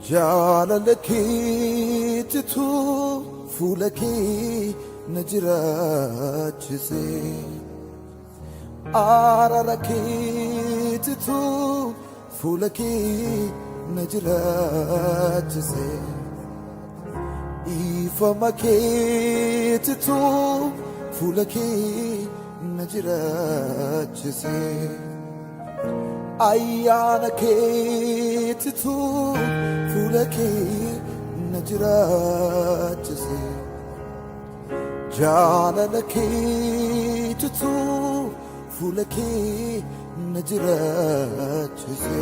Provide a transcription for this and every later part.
Jaalala keetitu fuula kee na jiraachise. Araara keetitu fuula kee na jiraachise. Dhiifama keetitu fuula kee na jiraachise. Ayyaana keetitu fuula kee na jiraachise. Jaalala keetitu fuula kee na jiraachise.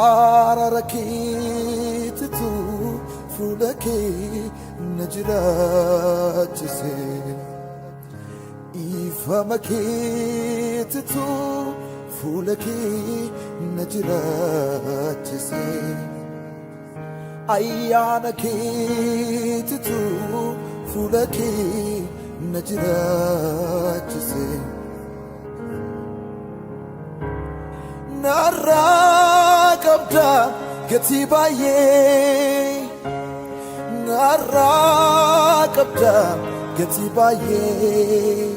Araara keetitu fuula kee na jiraachise. Dhiifama keetitu fuula kee na jiraachise. Ayyaana keetitu fuula kee na jiraachise. Narraa qabda gatii baay'ee. Narraa qabda gatii baay'ee.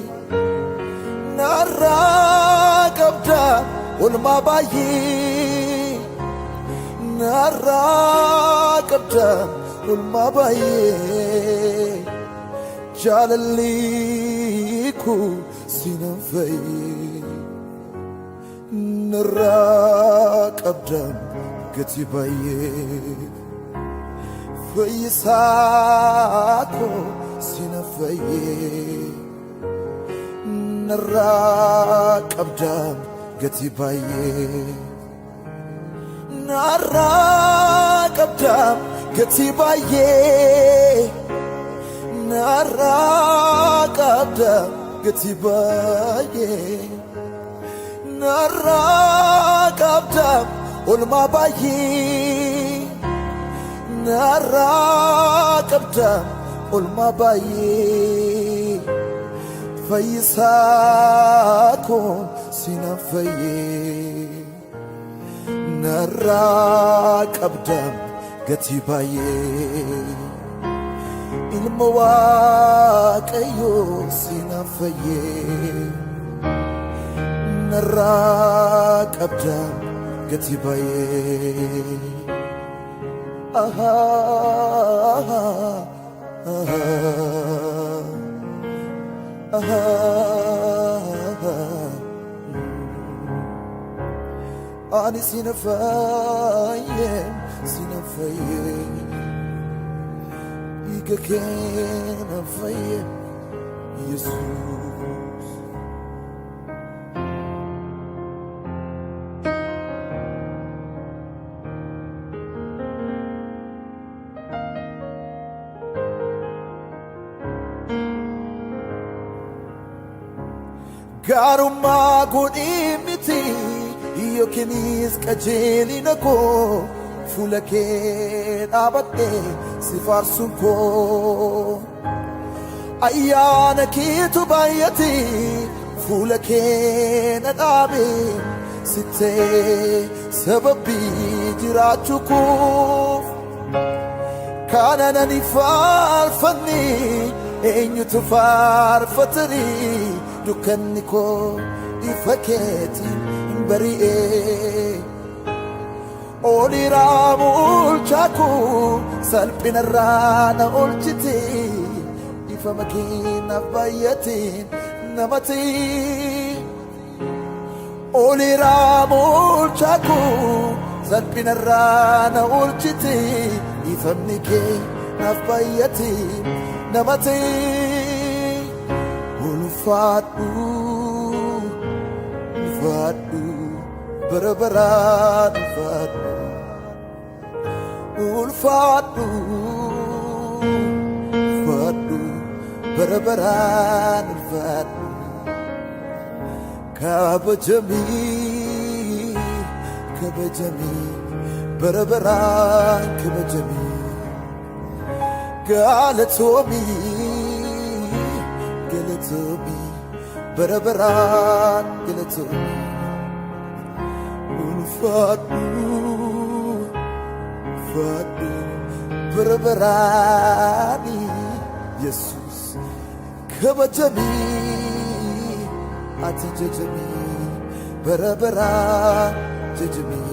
Narraa qabda oolmaa baay'ee. Narraa qabda oolmaa baay'ee. Jaalalli koo sinan fayyee. Narraa qabda gatii baay'ee. Fayyisaa koo sinan fayyee. Narraa qabda gatii baay'ee. Narraa qabda gatii baay'ee. Narraa qabda gatii baay'ee. Narraa qabda oolmaa baay'ee. Narraa qabda oolmaa baay'ee. Fayyisaa koo sinan fayyee. Narraa qabda gatii baay'ee. Ilma Waaqayyoo sinan fayyee. Narraa qabda gatii baay'ee. Ahaa, ahaa, ahaa. Ani sina fayyee, sina fayyee. Dhiiga kee na fayyee, Yesuus. Gaarummaa godhii miti yookiinis qajeelina koo, fuula kee dhaabadhee si faarsuun koo. Ayyaana keetu baay'ate, fuula kee na dhaabe, sittee sababii jiraachuu koof. Kana nani faarfanne, eenyutu faarfatanii? Dukkanni koo ifa keetiin bari'ee. Oliiraa bulchaa koo, salphinarraa na oolchite, ifama keenyaaf baay'ateen namati. Oliiraa bulchaa koo, salphinarraa na oolchite, ifamni kee naaf baay'ate namati. Ulfaadhu, ulfaadhu, bara baraan ulfaadhu. Ulfaadhu, ulfaadhu, bara baraan ulfaadhu. Kabajamii, kabajamii, bara baraan kabajamii. Galatoomii, galatoomii, bara baraan galatoomii. Ulfaadhu. ulfaadhu bara baraani Yesus kabajamii ati jajamii bara baraan jajamii.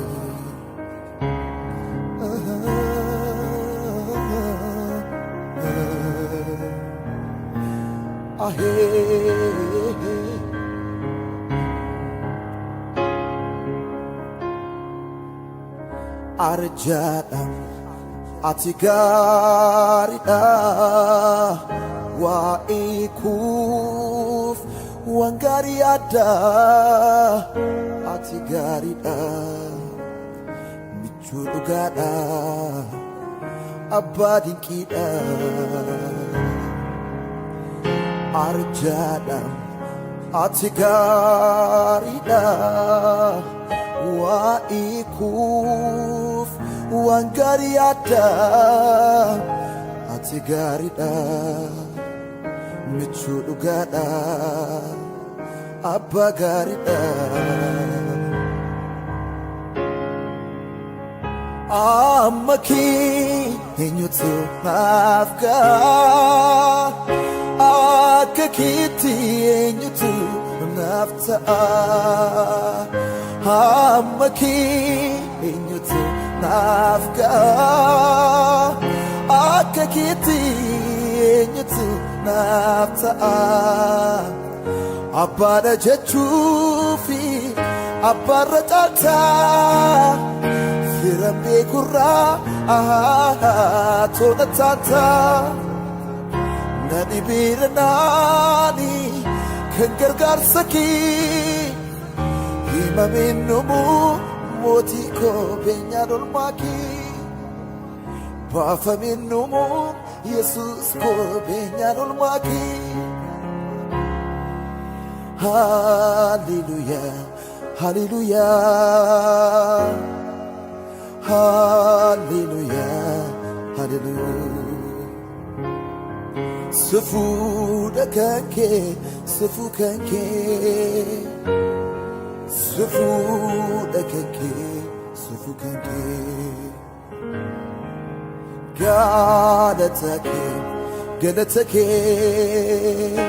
Ahee. Arjaadha ati gaariidha waa'ee kuuf waan gaarii adda ati gaariidha michuu dhugaadha abbaa dinqiidha. Arjaadha ati gaariidha waa'ee kuuf waan gaarii adda ati gaariidha michuu dhugaadha abbaa gaariidha. Amma kee eenyutu naaf ga'a? Akka keetti eenyutu naaf ta'a? Amma kee eenyutu naaf ga'a? Akka keetti eenyutu naaf ta'a? Abbaadha jechuufi abbaarra caaltaa fira beekurraa tola taataa na dhibeera naani kan gargaarsa kee himameen dhumuu mootii koo beenyaan olmaa kee baafameen dhumuu Yesuus koo beenyaan olmaa kee. Hallelujah, hallelujah, hallelujah, hallelujah. Safuudha kan kee, safuu kan kee, safuudha kan kee, safuu kan kee. Galata kee, galata kee,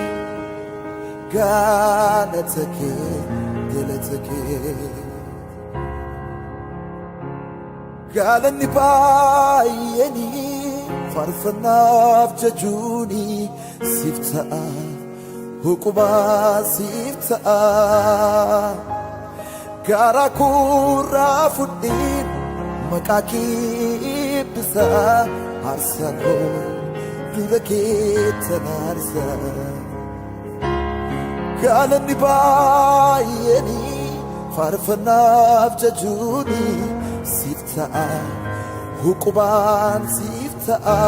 galata kee, galata kee. Galanni baay'eeni faarfannaaf jajuuni siif ta'a, huqumaa siif ta'a. Garaa kurraa fudhiin maqaa kee eebbisa aarsaa koo dura keettan aarsa. Galanni baay'eeni faarfannaaf jajuuni siif ta'a, huqubaan siif ta'a.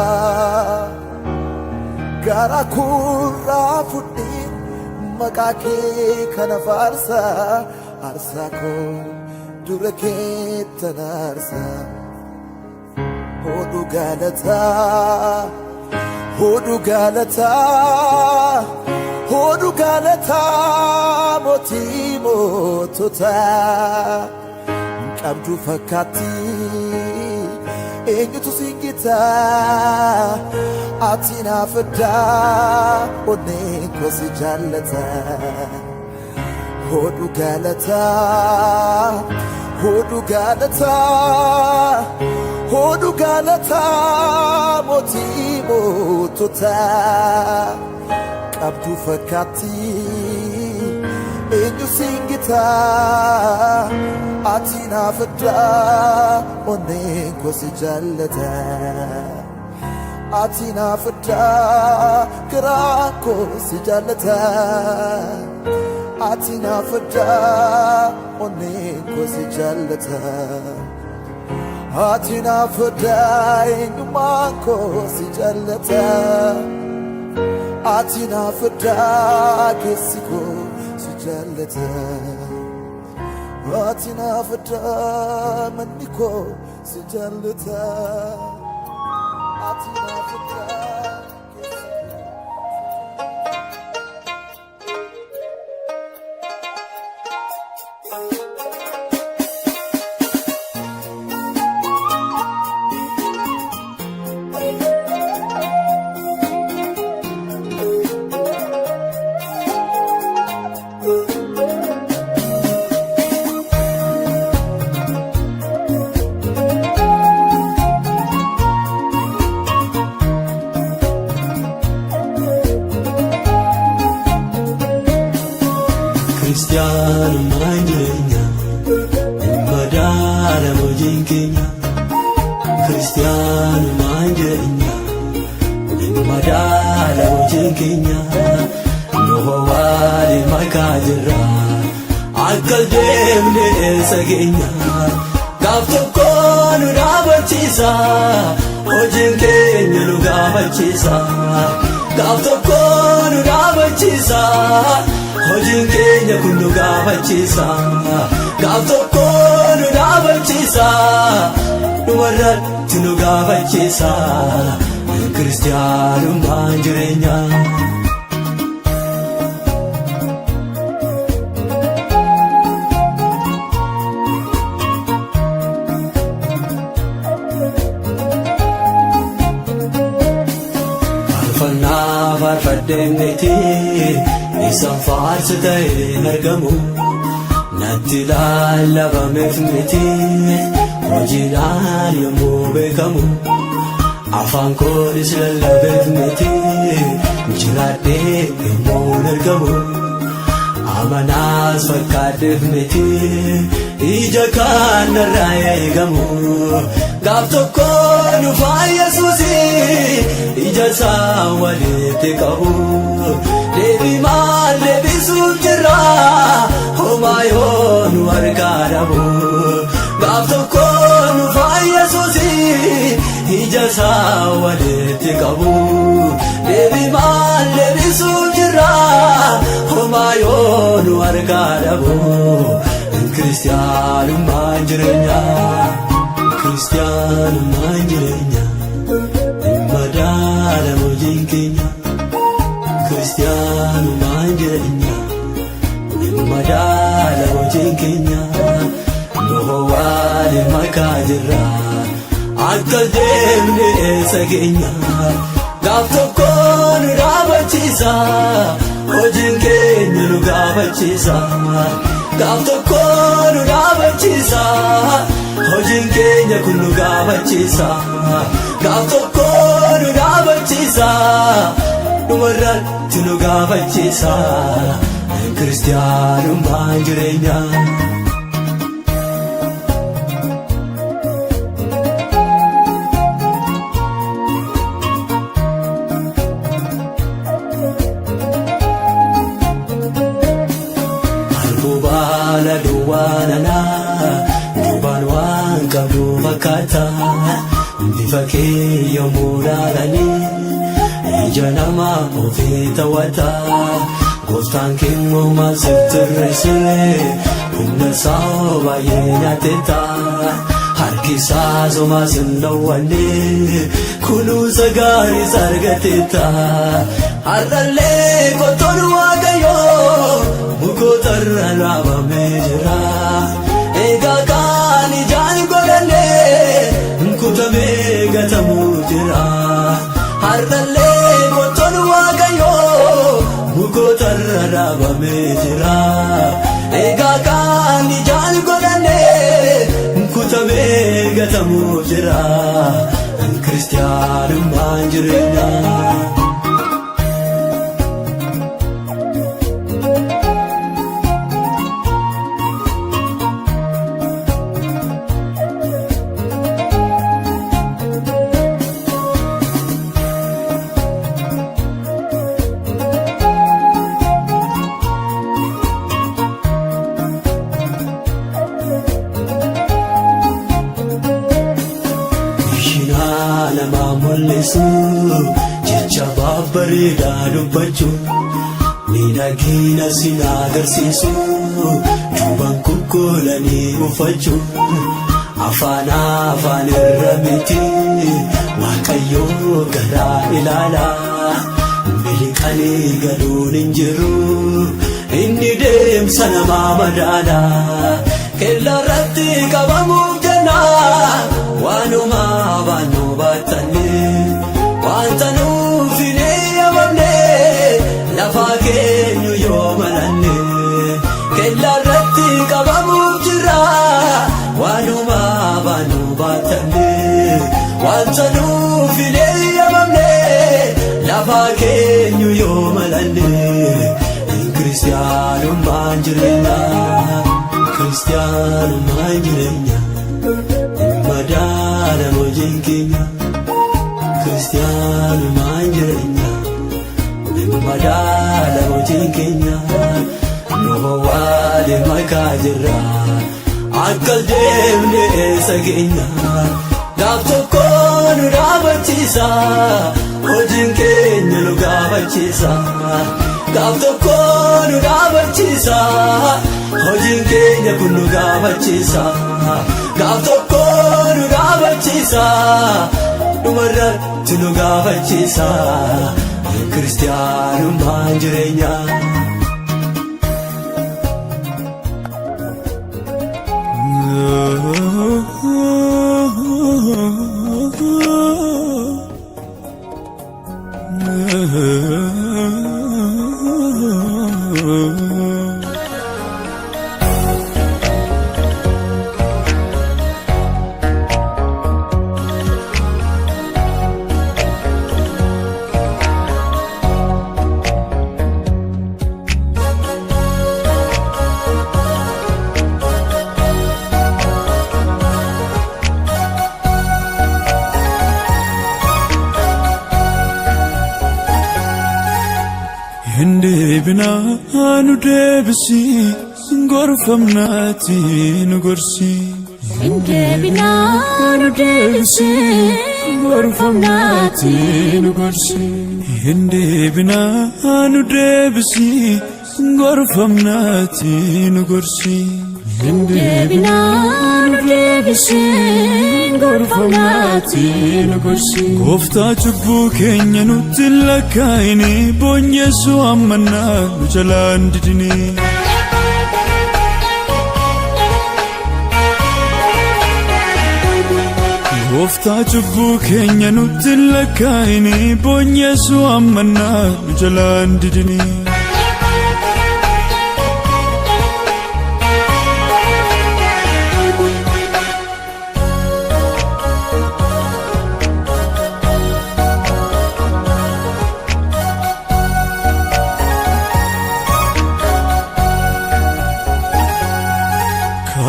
Garaa kurraa fudhiin maqaa kee kana faarsa aarsaa koo dura keettan aarsa. Hodhu galataa, hodhu galataa, hodhu galataa mootii moototaa. Qabdu fakkaatti eenyutu singitaa ati naaf addaa onneen koo si jaallata. Hodhu galataa, hodhu galataa, hodhu galataa mootii moototaa. Qabdu fakkaatti eenyu singitaa ati naaf addaa onneen koo si jaallata. Ati naaf addaa garaan koo si jaallata. Ati naaf addaa onneen koo si jaallata. Ati naaf addaa eenyummaan koo si jaallata. Ati naaf addaa keessi koo si jaallata. Ati naaf addaa manni koo si jaallata. Ati naaf addaa keessi koo. Kiristaanummaan jireenya madaala hojiin keenya. Kiristaanummaan jireenya madaala hojiin keenya. Nu waali makaa jirra akka deemne eessa keenya. Gaaf tokko nu dhaabachiisa hojiin keenya nu gaafachiisa. Gaaf tokko nu dhaabachiisa hojiin keenya kun nu gaafachiisa. Gaaf tokko nu dhaabachiisa dhumarratti nu gaafachiisa. Kiristaanummaan jireenya. Faarfannaa faarfadheen miti isaan faarsu ta'een argamu. Natti lallabameef miti hojiidhaan yommuu beekamu. Afaan koonis lallabeef miti jiraadhee yommuu argamu. Amanaas fakkaadheef miti ija kan narraa eegamu. Gaaf tokko dhufaa Yesuusi ija isaa walitti qabu. Deebii maal deebisuuf jirra homaa yoo nu harkaa dhabu. Gaaf tokko dhufaa Yesuusi ija isaa walitti qabu. Deebii maal deebisuuf jirra homaa yoo nu harkaa dhabu. Kiristaanummaan jireenya. Kiristaanummaan jireenya madaala hojiin keenya. Kiristaanummaan jireenya madaala hojiin keenya. Nu waali makaa jirra akka deemne eessa keenya. Gaaf tokko nu dhaabachiisa hojiin keenya nu gaafachiisa. Gaaf tokko nu dhaabachiisa hojiin keenya kun nu gaafachiisa. Gaaf tokko nu dhaabachiisa dhumarratti nu gaafachiisa. Kiristaanummaan jireenya. Arbuu baala duwwaa nanaa duubaan waan qabdu fakkaata. Bifa kee yommuu ilaalanii ija namaa ofii tawwata. Gooftaan kee maal sitti hir'isee humna isaa baay'ee nyaateetta. Harki isaa somaa sin dhowwanne kunuunsa gaariis argateetta. Har'allee qottoon Waaqayyoo mukoota irra dhaabamee jira. Egaa kaan ijaan godhannee kutamee gatamuu jira. Har'allee qottoon Waaqayyoo mukoota irra dhaabamee jira. Egaa kaan ijaan godhannee kutamee gatamuu jira. Kiristaanummaan jireenya. Bishinaa namaa mul'isu jecha babbareedaa dubbachuu miidhagina sin agarsiisu duubaan kukkuulanii uffachuu afaan afaan irra miti Waaqayyoo garaa ilaala miliqanii galuun hin jiru inni deemsa namaa madaala kellaa irratti qabamuuf jenna waanuma baannu baattanne wanta nuuf hin eeyyamamne lafaa keenyu yoo malanne kellaa irratti qabamuuf jirra waanuma baannu baattanne wanta nuuf hin eeyyamamne lafaa keenyu yoo malanne kiristaanummaan jireenya. jireenya, kiristaanummaan jireenya, hin madaalamu hojiin keenya. Kiristaanummaan jireenya, hin madaalamu hojiin keenya. Nu waale makaa jirra, akka deemne eessa keenya. Gaaf tokko nu dhaabachiisa, hojiin keenya nu gaafachiisa. Gaaf tokko nu dhaabachiisa, hojiin keenya kun nu gaafachiisa. Gaaf tokko nu dhaabachiisa, dhumarratti nu gaafachiisa. Kiristaanummaan jireenya. Hin deebinaa, nu deebisi, gorfamnaati nu gorsi. Hin deebinaa, nu deebisi, gorfamnaati nu gorsi. Hin deebinaa, nu deebisi, gorfamnaati nu gorsi. Hin deebinaa, nu deebisi, gorfamnaati nu gorsi. Gooftaa, cubbuu keenya nutti hin lakkaa'ini, boonyeessuu ammannaa nu jalaan didini. Gooftaa, cubbuu keenya nutti hin lakkaa'ini, boonyeessuu ammannaa nu jalaan didini.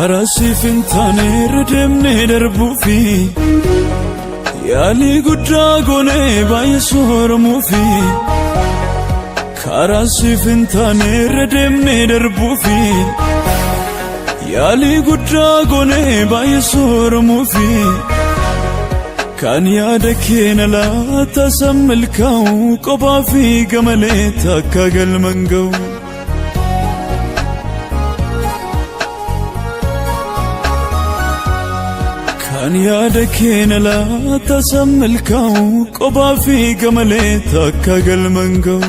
Karaa siif hin taane irra deemnee darbuufi yaalii guddaa goonee baay'ee sooromuufi, karaa siif hin taane irra deemnee darbuufi yaalii guddaa goonee baay'ee sooromuufi, kan yaada keenya laata san milkaa'u qophaa fi gamalee takka galman ga'u. Kan yaada keenya laata san milkaa'u qophaa fi gamalee takka galman ga'u.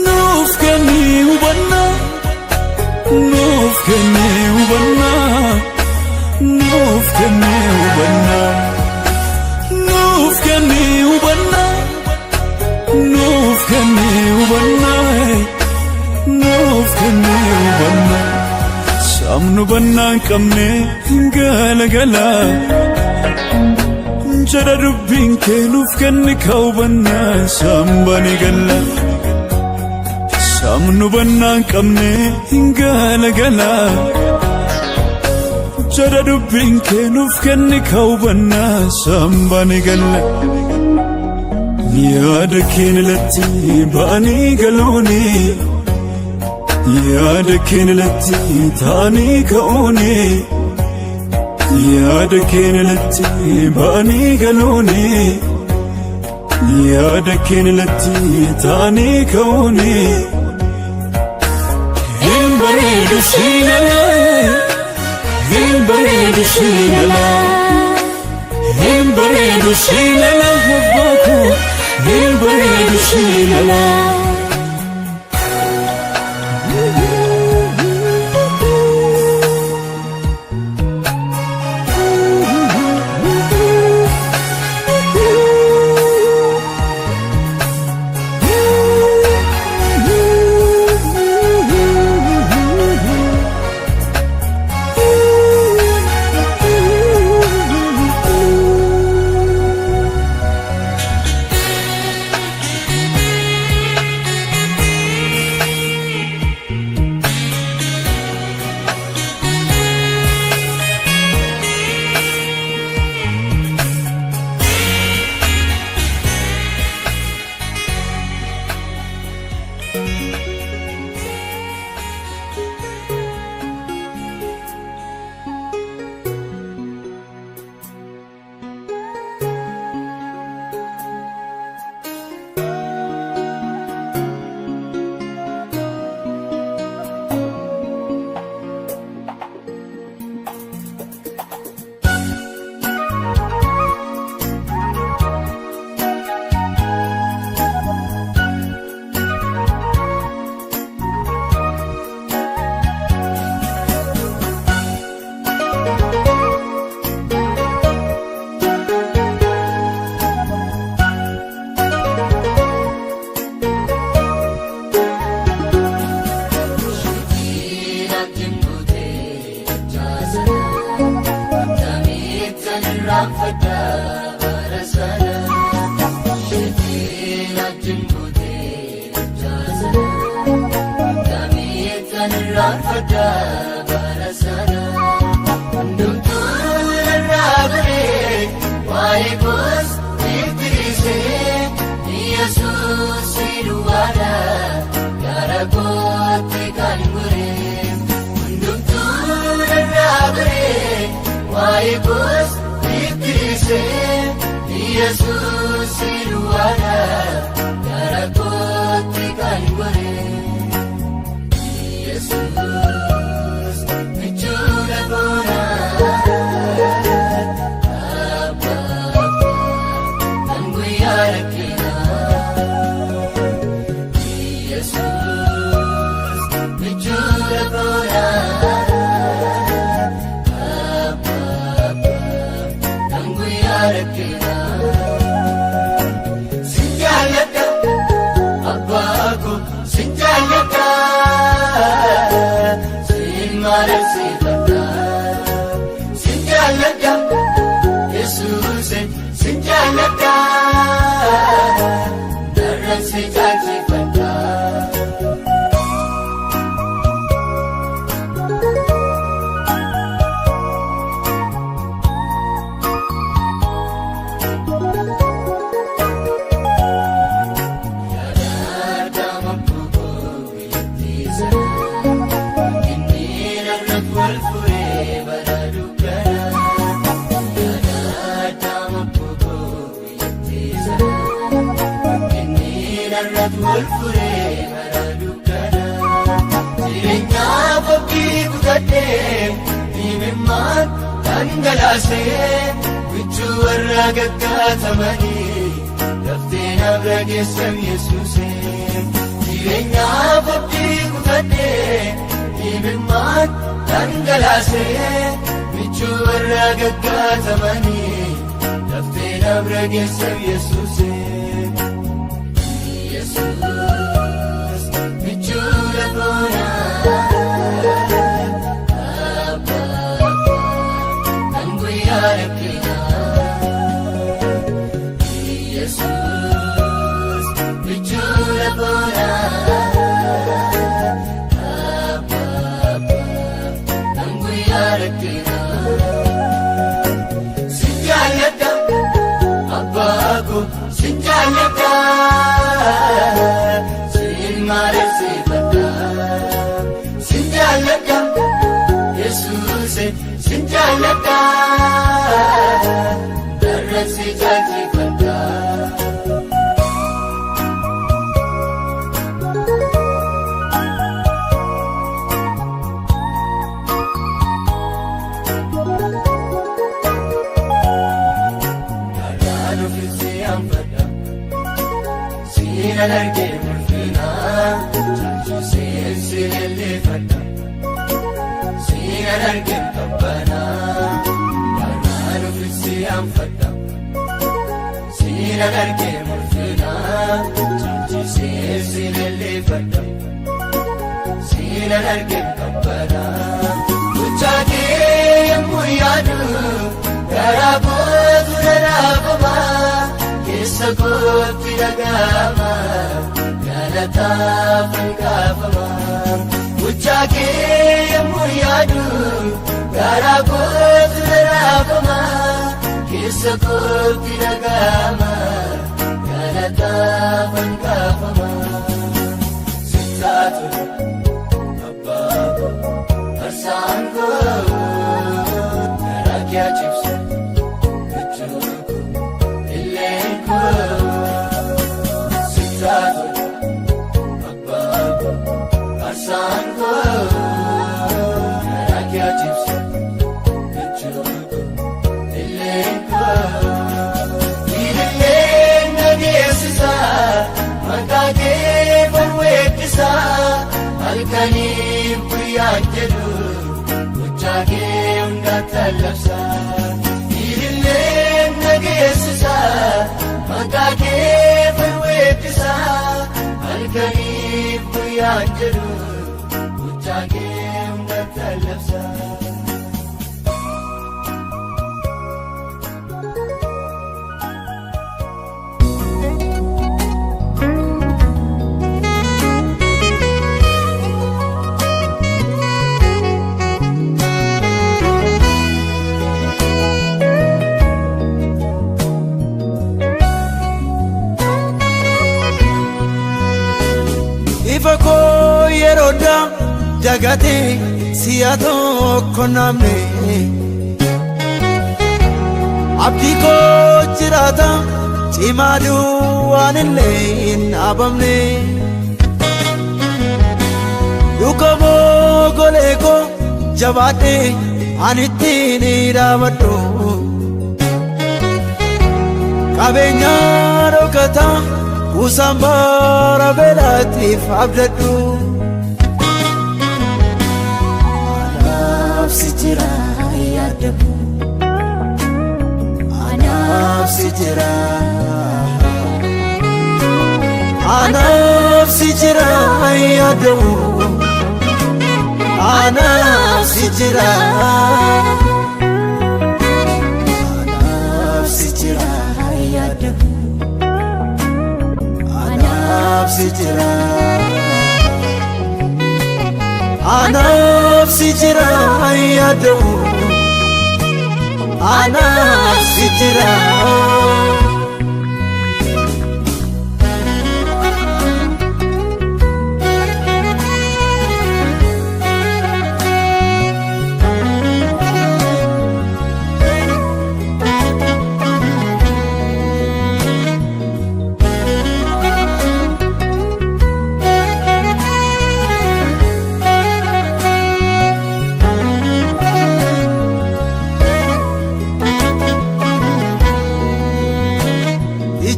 Nuuf kennii hubannaa, nuuf kennii hubannaa, nuuf kennii hubannaa, nuuf kennii hubannaa, nuuf kennii hubannaa, nuuf kennii hubannaa. Sabnu hubannaa hin qabne galagala jedha dubbiin kee, nuuf kenni ka hubannaa sambani galla. Sabnu hubannaa hin qabne galagala jedha dubbiin kee, nuuf kenni ka hubannaa sambani galla. Yaada keen ilatti ba'anii galuuni, yaada keen ilatti ta'anii ka'uuni, yaada keen ilatti ba'anii galuuni, yaada keen ilatti ta'anii ka'uuni. Hin bareedu siinala, hin bareedu siinala, hin bareedu siinala, abbaa koo, hin bareedu siinala. Irraanfadha bara sana hundumtuu irraa goree waa'ee koos iftirisee Yesuus duwwaadha gara kootti kan goree hundumtuu irraa goree waa'ee koos iftirisee Yesuus duwwaadha gara kootti kan goree. Yesuus michuudha koonaa abbaa kan guyyaa rakkinaa. Yesuus michuudha koonaa abbaa kan guyyaa rakkinaa. Sin jaalladha abbaa koo sin jaalladha. Sin mararsiifadha sin jaalladha Yesuuse sin jaalladha darran si jaalchifadha. Yaadama koo biyyattii sana. Inni irratti wal furee bara dukkana. Yaadama koo biyyattii sana. Inni irratti wal furee bara dukkana. Jireenyaaf abdii kutadhee dhimimmaan dhangalaasee michuu warra gaggaatamanii laftee nabra geessan Yesuusee. Jireenyaaf abdii kutadhee dhimimmaan dhangalaasee michuu warra gaggaatamanii laftee nabra geessan Yesuusee. Yesuus michuudha koonaa abbaa kan guyyaa rakkinaa. Yesuus michuudha koonaa abbaa kan guyyaa rakkinaa. Sin jaalladha abbaa koo sin jaalladha sin mararsiifadha sin jaalladha Yesuuse sin jaalladha darran si jaalchifadha. Dhagaan ofiisi anfadha. Sinan argee mul'ina caalchisee si leellifadha. Sinan argee qabbana dhagaan ofiisi anfadha. Sinan argee mul'ina caalchisee si leellifadha. Sinan argee qabbana gochaa kee yommuu yaadu garaa kootu dhadhaabama. Keessa kootti dhaga'ama galataaf hanqaafama. Gochaa kee yommuu yaadu garaa kootu dhadhaabama. Keessa kootti dhaga'ama galataaf hanqaafama. Sittaatu abbaa koo arsaan koo garaa kee cibsu michuu koo. Illeen koo sittaatu abbaa koo arsaan koo garaa kee cibsu michuu koo illeen koo. Ililleen dhageessisa maqaa kee farweettisa halkaniif guyyaan jedhu gochaa kee hunda labsa. Ililleen dhageessisa maqaa kee farweettisa halkaniif guyyaan jedhu gochaa kee hunda labsa. Soddaa dagatee si'a tokko namne abdii koo jiraata cimaa duwwaan illee hin dhaabamne. Dhukamoo golee koo jabaadhee ani ittiin dhaabadhu. Qabeenya dhokataa kuusaan bara beelaatiif abdadhu. Anaaf si jira yaadamu. Anaaf si jira. Anaaf si jira yaadamu. Anaaf si jira. Anaaf si jira yaadamu. Anaaf si jira. Anaaf si jira yaadamu. Anaaf si jira.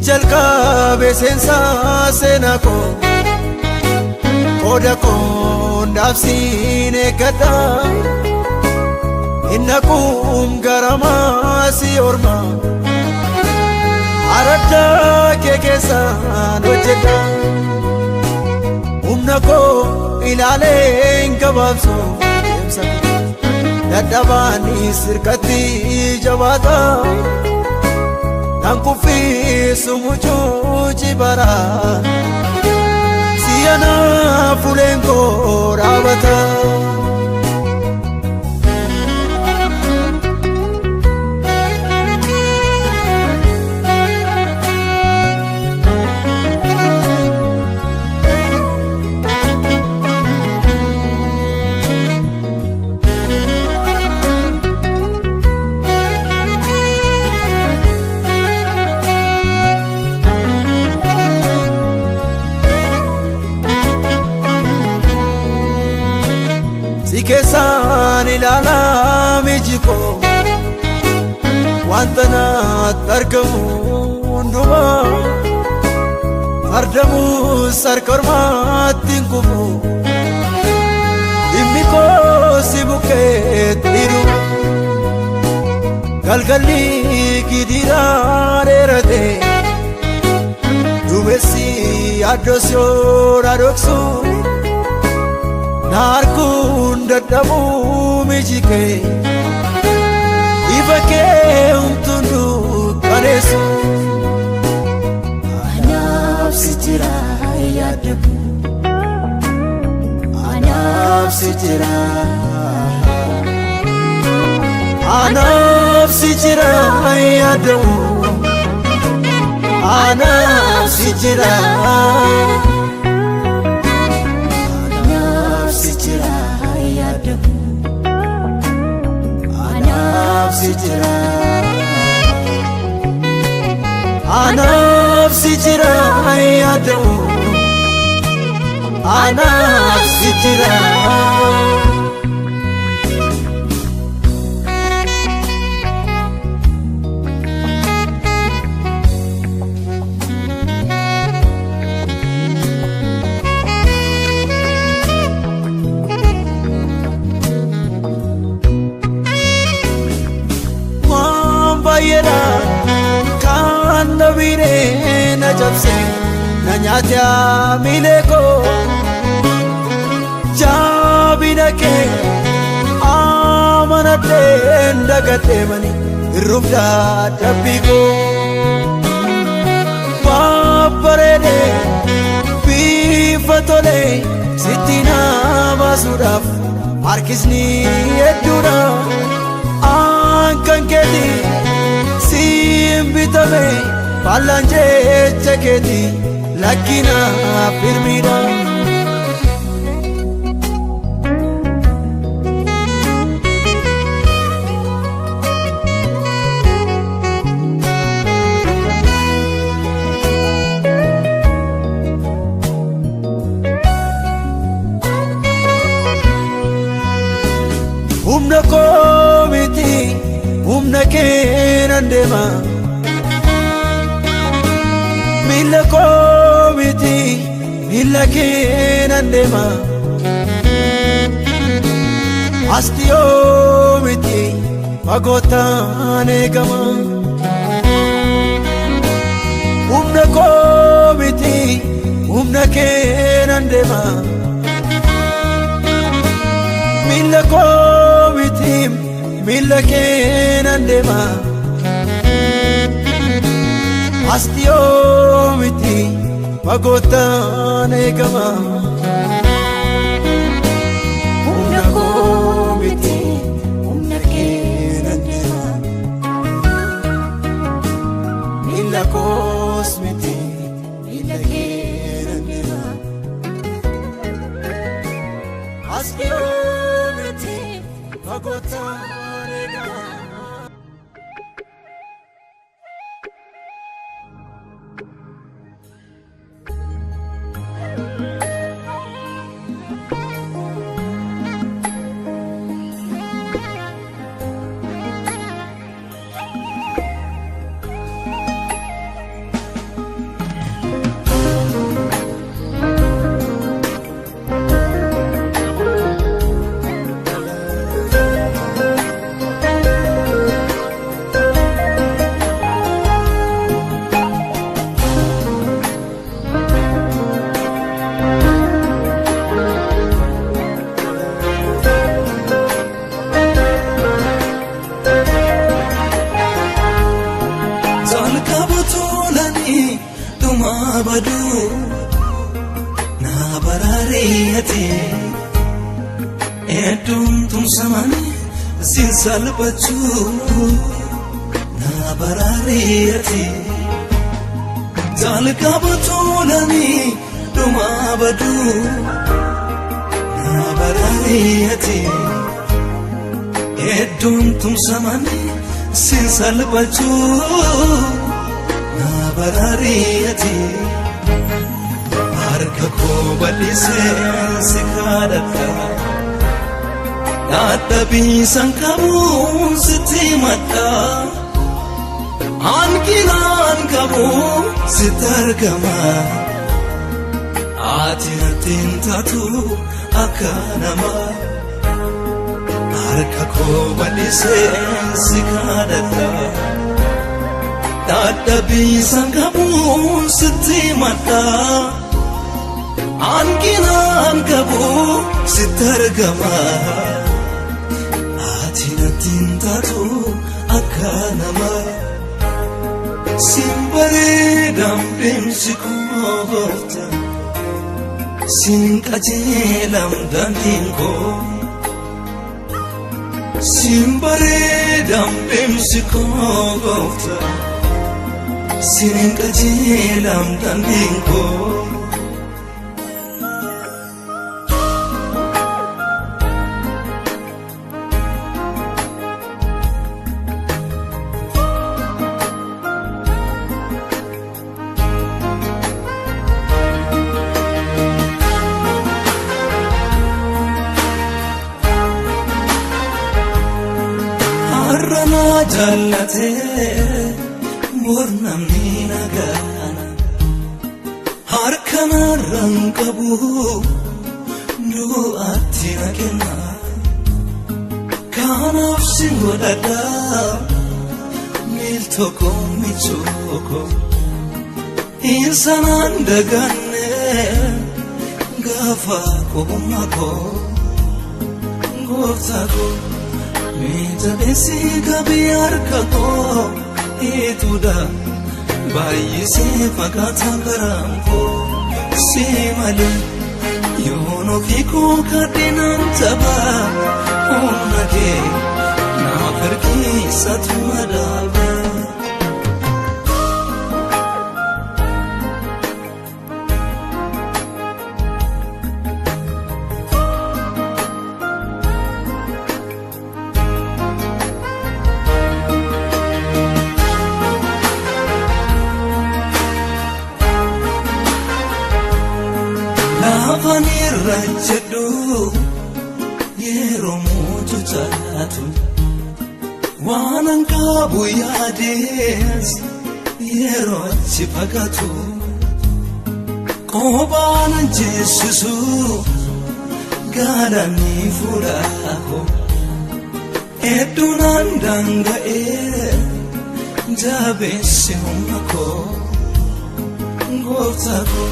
Jalqabe seensaa seenaa koo qooda koo ndaabsiin eeggadha. Inna kuum garamaa si orma araddaa kee keessaan hojjedha. Humna koo ilaalee hin gabaabsu deemsa koo dadhabaanis hirkatti jabaata. Nan kuffisu mucuuci bara si'ana fuuleen koo dhaabata. Si keessaan ilaalaa iji koo wanta natti argamu hundumaa fardamus harka ormaatti hin kufu dhimmi koo si bukkeetti dhuma galgalli gidiraa dheerate duumessi yaaddoo yoo dhoksu. Naarkuun dadhabuu miji kee ifa kee humtuun dukkaneessu. Anaaf si jira yaadamu. Anaaf si jira. Anaaf si jira yaadamu. Anaaf si jira. Anaaf si jira yaadamu. Anaaf si jira. Anaaf si jira yaadamu. Anaaf si jira. Waan baay'eedha kan na biiree na cabse na nyaate miilee koo jaabina kee amanadheen dagadhee mani hirruuf dadhabbii koo babbareedee bifa tolee sitti na baasuudhaaf harkisni hedduudha. An kan keeti siin bitame faallaan jecha keeti lakkina firmiidha. nan deema. Miila koo miti miila kee nan deema. As dhiyoo miti fagootaan eegama. Humna koo miti humna kee nan deema. Miila koo miti miila kee nan deema. As dhiyoo miti fagootaan eegama. Humna koo miti humna kee nan deema. Miila koos miti Miila kee nan deema. As dhiyoo miti fagootaan eegama. Jalqaba tolanii dhuma baduu na baraareeyate hedduun tumsamanii siin salphachuu na baraareeyate. Jalqaba tolanii dhuma baduu na baraareeyate hedduun tumsamanii siin salphachuu na baraareeyate. Harka koo bal'isee si kadhadha. Dadhabiisan qabuun sitti madda. Hanqinaan qabu sitti argama. Ati natti hin taatu akka namaa. Harka koo bal'isee si kadhadha. Dadhabiisan qabuun sitti madda. Hanqinaan qabu sitti argama. Ati natti hin taatu akka namaa. Siin bareedam deemsi koo gooftaa. Siin qajeelam daandiin koo. Siin bareedam deemsi koo gooftaa. Siin qajeelam daandiin koo. Har'a na jaallatee bor namni na gana. Harka narraan qabu du'aatti na kenna. Kanaaf sin godhadha miiltoo koo michuu koo. Insanaan daganne gaafa qobummaa koo gooftaa koo. Miidhaginsi qabii harka koo ituudha baay'isee fakkaata garaan koo si malee yoon ofii koo kadhinaan tapha humna kee naaf ergiisatu madaala. Lafa irra jedhu yeroo mutu taatu Waanan qabu yaadees yeroo achi fagaatu qobaanan jeessisu galanni fuula koo hedduunaan daanga'ee jabeessi humna koo gooftaa koo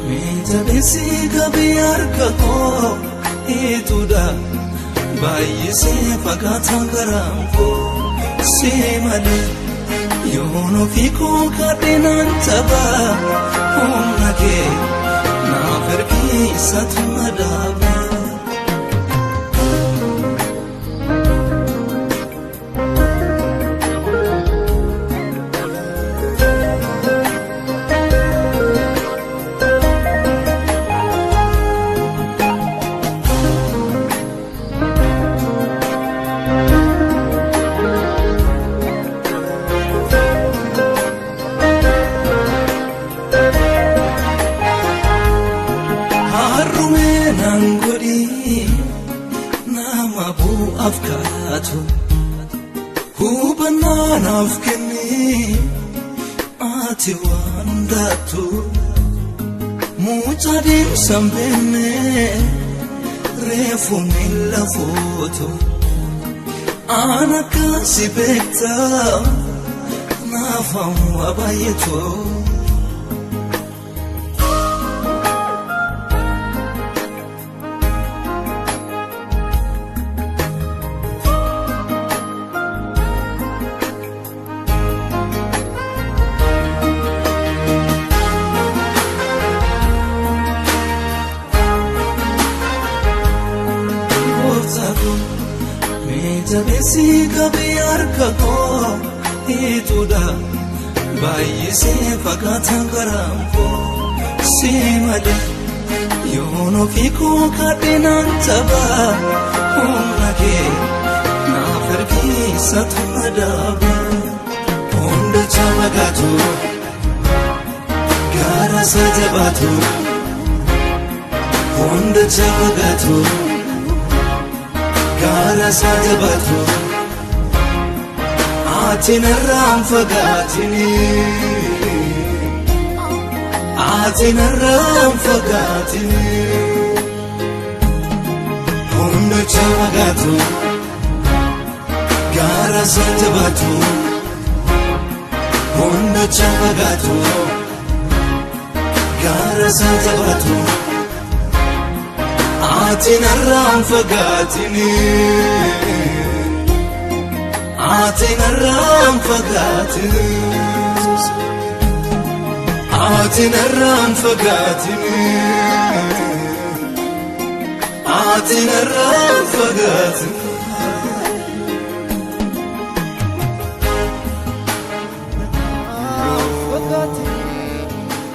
mee jabeessi qabii harka koo ituudha baay'isee fagaataan garaan koo si malee yoon ofii koo kadhinaan tapha humna kee naaf ergiisatu madaaba. Harrumee naan godhi nama bu'aaf kaatu hubannaa naaf kenni ati waan hundaattu mucaa deemsa hin beekne reefu miila fuutu aan akkasi beekta naaf hawwa baay'eetu. Gooftaa koo mee jabeessi qabii harka koo ituudha baay'isee fagaataan garaan koo si malee yoon ofii koo kadhinaan tapha humna kee naaf ergiisatu madaaba. Hunda cawwagaatu gaara isa jabaatu hunda cawwagaatu. Gaara isaa jabaatu ati narraan fagaatini ati narraan fagaatini hunda cawwagaatu gaara isaa jabaatu hunda cawwagaatu gaara isaa jabaatu. Ati narraan fagaatini ati narraan fagaatini ati narraan fagaatini ati narraan fagaatini.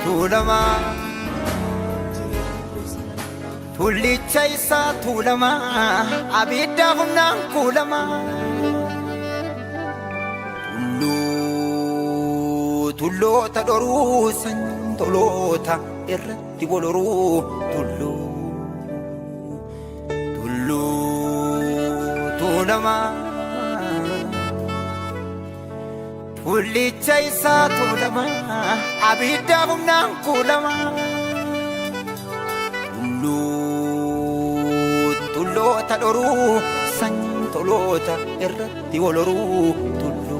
Tuulamaa Tullicha isaa tuulamaa abidda humnaan kuulamaa. Tulluu tulloota dhoruu sanyiin toloota irratti wal horuu tulluu tulluu tuulamaa. Tullicha isaa tuulamaa abidda humnaan kuulamaa. Tulluu tulloota dhoruu sanyiin toloota irratti wal horuu tulluu.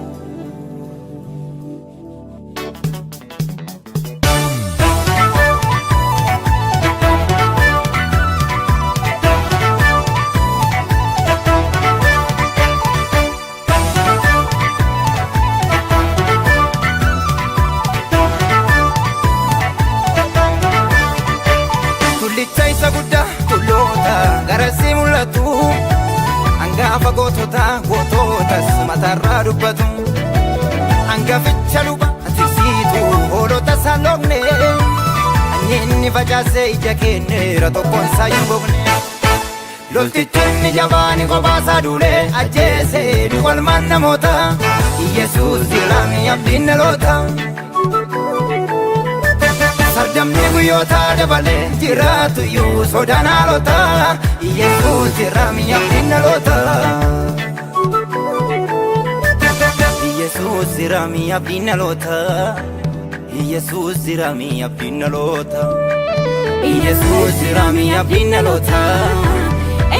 Tullicha isa guddaa tulloota garasii mul'atu hangafa gootota goototas mataarraa dubbatu hangaficha luba tiksiitu hoolota isaan dhoofne inni facaasee ija kenneera tokkoon isaa hin gogne. Loltichi jabaani kophaa duulee ajjeese olmaan namoota Iyesuus jiraami abdiin dhaloota. Sardamni guyyoota dabalee jiraatu iyyuu sodaan haalota Iyesuus jiraami abdiin dhaloota. Iyesuus jiraami abdiin dhaloota. Iyesuus jiraami abdiin dhaloota. Iyesuus jiraami abdiin dhaloota.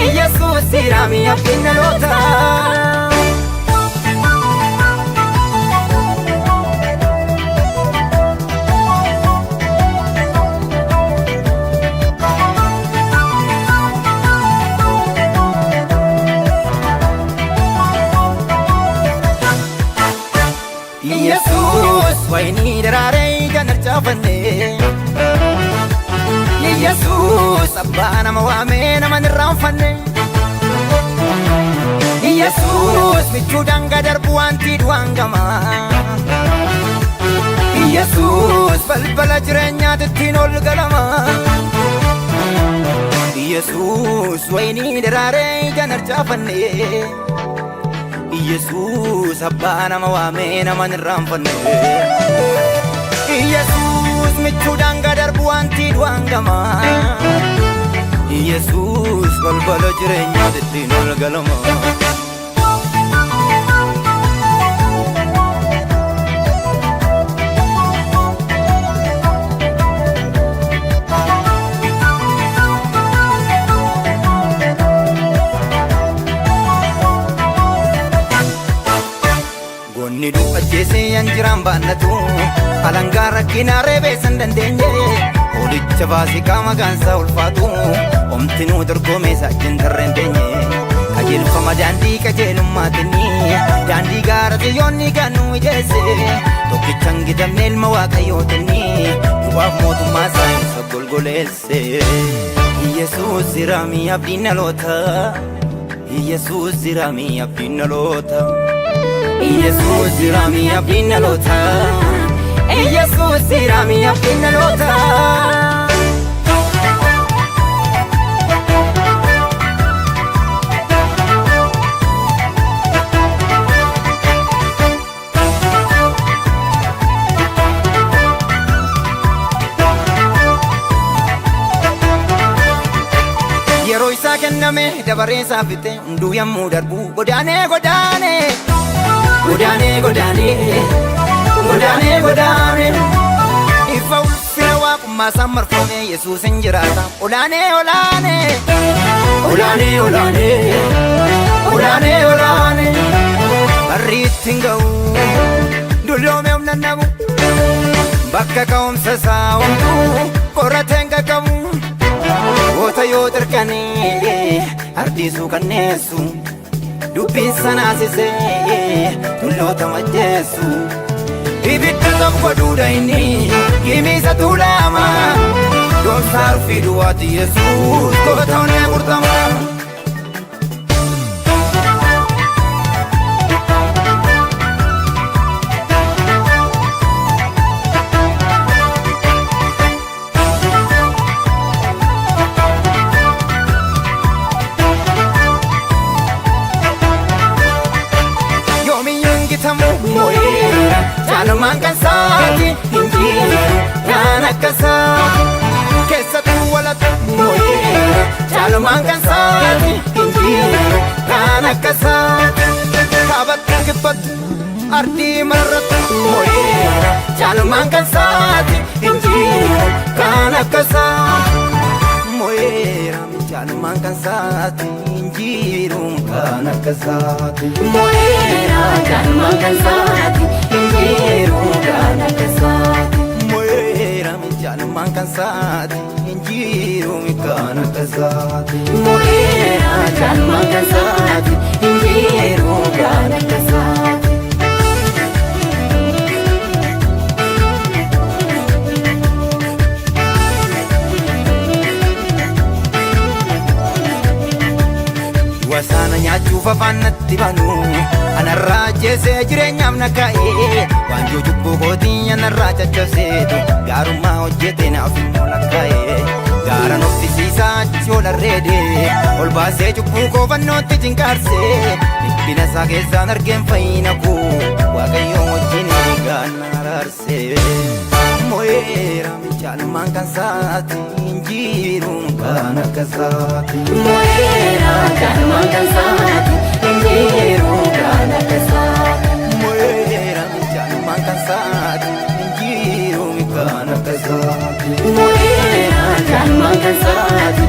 Iyesuus jiraami abdiin dhaloota. Iyesuus wayinii daraaree ijaan harcaafanne. Iyesuus abbaa nama waamee nama hin irraanfanne. Iyesuus michuu daangaa darbu wanti du'aan gama. Iyesuus balbala jireenyaatti ittiin ol galama. Iyesuus wayinii daraaree ijaan harcaafanne. Iyesuus abbaa nama waamee nama hin irraanfanne. Iyesuus michuu daangaa darbu wanti du'aan gama. Iyesuus balbala jireenyaatti ittiin ol galama. Goonni du'acheesee yan jiraan baannatu alangaa rakkinaa reebeessan dandeenye Hoolicha faasikaa maqaan isaa ulfaatu omtinuu dorgomee saajjin tarreen teenye qajeelfama daandii qajeelummaatinni daandii gaara xiyyoonni kan nu ijeesse tokkicha hin gitamne ilma waaqayyootinni du'aaf mootummaa isaa isa golgoleesse. Iyesuus jiraami abdiin dhaloota. Iyesuus jiraami abdiin dhaloota. Iyesuus jiraami abdiin dhaloota. Iyesuus jiraami abdiin dhaloota. Yeroo isaa kenname dabaree isaa fixe hunduu yommuu darbu godaanee godaanee godaanee godaanee godaanee godaanee ifa ulfina waaqummaa isaan marfame Yesuus hin jiraata olaanee olaanee olaanee olaanee olaanee olaanee barri ittiin ga'u dulloome humna namu bakka ka'umsa isaa homtuu qorateen qaqqabu. Goota yoo xirqanii ardiisuu kanneessu dubbiin sanaasisee tulloota majjeessu. Ibidda tokko duudha inni gimiisa tuulaama doomsaa rufii duwwaati Yesuus goota onnee qurxama. Yoomiyyuu hin gitamu moo'eera jaalumaan kan saati hin jiru kan akka saati keessattuu walatu moo'eera jaalumaan kan saati hin jiru kan akka saati kaabattu kibbattu ardii marrattu moo'eera jaalumaan kan saati hin jiru kan akka saati moo'eera jaalumaan kan saati hin jiru kan akka saati. Mo'eera jaalmaan kan saati hin jiru kan akka saati. Mo'eera jaalumaan kan saati hin jiru kan akka saati. Mo'eera jaalmaan kan saati hin jiru kan akka saati. Wasaana nyaachuuf afaan natti banu anarraa ajjeesee jireenyaaf na kaa'ee waanjoo cubbuu kootii anarraa caccabseetu gaarummaa hojjete naaf immoo lakkaa'ee gaara nuffisiisaa achi ol arreede ol baasee cubbuu koo fannootti cinqaarsee dhiphina isaa keessaan argeen fayyina koo waaqayyoon wajjin gaana araarsee. Mo'eera jaalumaan kan saati hin jiru kan akka saati. Mo'eera jaalmaan kan saati hin jiru kan akka saati. Mo'eera isaati hin jiru kan akka isaati. Mo'eera jaalmaan kan saati